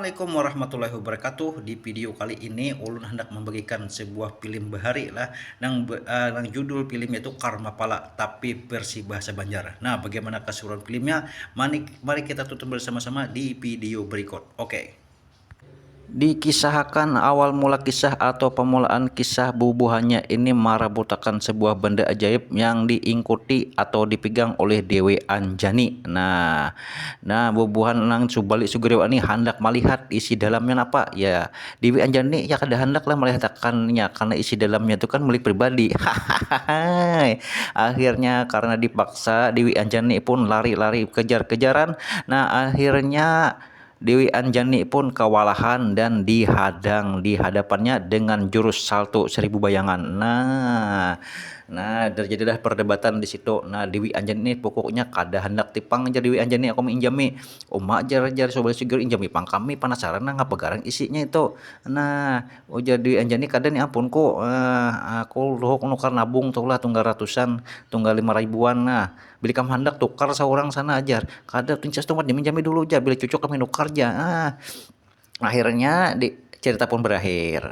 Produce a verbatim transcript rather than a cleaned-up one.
Assalamualaikum warahmatullahi wabarakatuh. Di video kali ini ulun hendak membagikan sebuah film bahari lah, nang be- eh, nang judul filmnya itu Karma Pala tapi versi bahasa Banjar. Nah, bagaimana keseruan filmnya? Mari, mari kita tonton bersama-sama di video berikut. Oke. Dikisahakan awal mula kisah atau pamulaan kisah bubuhannya ini marabutakan sebuah benda ajaib yang diingkuti atau dipigang oleh Dewi Anjani. Nah, nah bubuhan nang subali sugriwa ini handak malihat isi dalamnya napa. Ya, Dewi Anjani ya kada handak lah malihatakannya karena isi dalamnya itu kan milik pribadi. Akhirnya karena dipaksa Dewi Anjani pun lari-lari kejar-kejaran. Nah, akhirnya Dewi Anjani pun kewalahan dan dihadang di hadapannya dengan jurus salto seribu bayangan. Nah, nah terjadilah perdebatan di situ. Nah, Dewi Anjani pokoknya kada hendak tipang aja Dewi Anjani aku menginjami. Uma jar jar sobat sigir injami pang kami penasaran nah ngapa garang isinya itu. Nah, ujar Dewi Anjani kada nih ampunku. Eh, aku luhuk nukar nabung tuh lah tunggal ratusan, tunggal lima ribuan. Nah, bila kam handak tukar seorang sana ajar. Kada tuh cuma diminjami dulu aja bila cucuk kami nukar aja. Ah, akhirnya di cerita pun berakhir.